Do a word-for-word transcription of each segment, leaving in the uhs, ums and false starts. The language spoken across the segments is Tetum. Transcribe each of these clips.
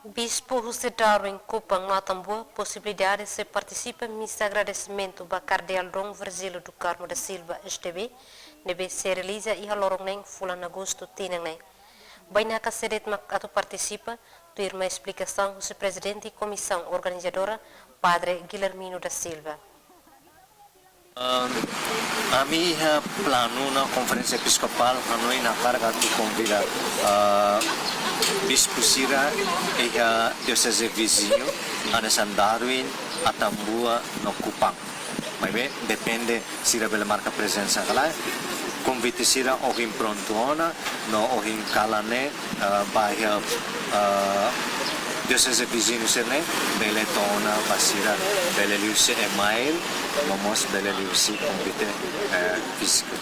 Bispu husi Darwin, Kupang no Atambua posibilidade sei partisipa misa agradesimentu ba Kardeál Dom Virgílio do Carmo da Silva, S D B, ne'ebé sei realiza iha loron neen fulan Agostu tinan ne'e. Bainaka sé de'it mak atu partisipa, tuir mai esplikasaun husi Prezidente Komisaun Organizadora, Padre Guilhermino da Silva. Ah, ami iha planu ona Konferénsia Episkopál hanoin hakarak atu konvida, ah, bispu sira iha dioseze viziñu, hanesan Darwin, Atambua no Kupang. Maibé depende sira bele marka prezensa ka lae. Konvite sira ohin prontu ona, no ohin kalan ne'e, ah, ba iha, ah, dioseze viziñu sira-ne'e bele to'o ona ba sira, bele liuhusi email, no mós bele liuhusi konvite, eh, fíziku.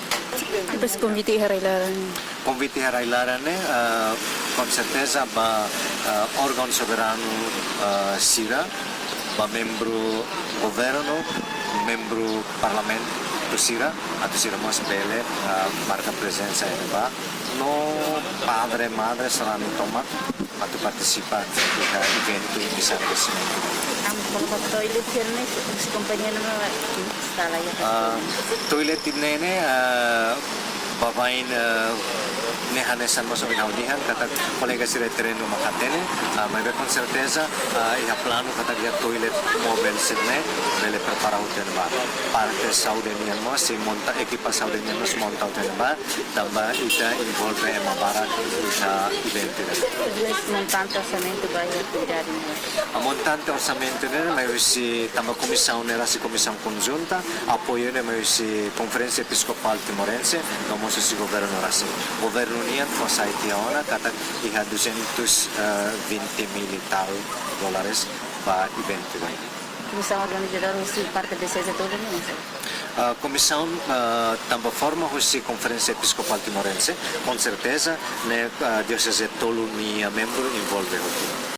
Depois konvite iha rai-laran. Konvite iha rai-laran ne'e, ah, konserteza ba, ah, órgaun soberanu, ah, sira, ba membru governu, membru parlamentu sira, atu sira mós bele, ah, marka prezensa iha ne'ebá. No padre, madre, sarani tomak atu partisipa iha eventu misa agradesimentu. Ami koloka toilet sira-ne'e, husi kompañia ne'ebá instala iha. Ah, toilet ne'e ne'e, ah, baibain, ah, ne'e hanesan mós ohin ha'u dehan, katak kolega sira terrenu mak hatene, ah, maibé konserteza, ah, iha planu katak iha toilet móvel sira-ne'e bele prepara hotu iha ne'ebá. Parte saúde nian mós sei monta, ekipa saúde nian mós monta hotu iha ne'ebá, tanba ita envolve ema barak iha eventu ne'e. Montante orsamentu ba iha atividade ne'e? Ah, montante orsamentu ne'e mai husi tanba komisaun ne'e rasik komisaun konjunta, apoiu ne'e mai husi Konferénsia Episkopál Timorense, no mós husi governu rasik. Governu nian fó sai tiha ona katak iha duzentos e vinte mil e tal dólares ba eventu ne'e. Komisaun organizadora husi parte dioseze tolu nian, sá? Ah, komisaun, ah, tanba forma husi Konferénsia Episkopál Timorense, konserteza ne'e, ah, dioseze tolu nia membru envolve hotu.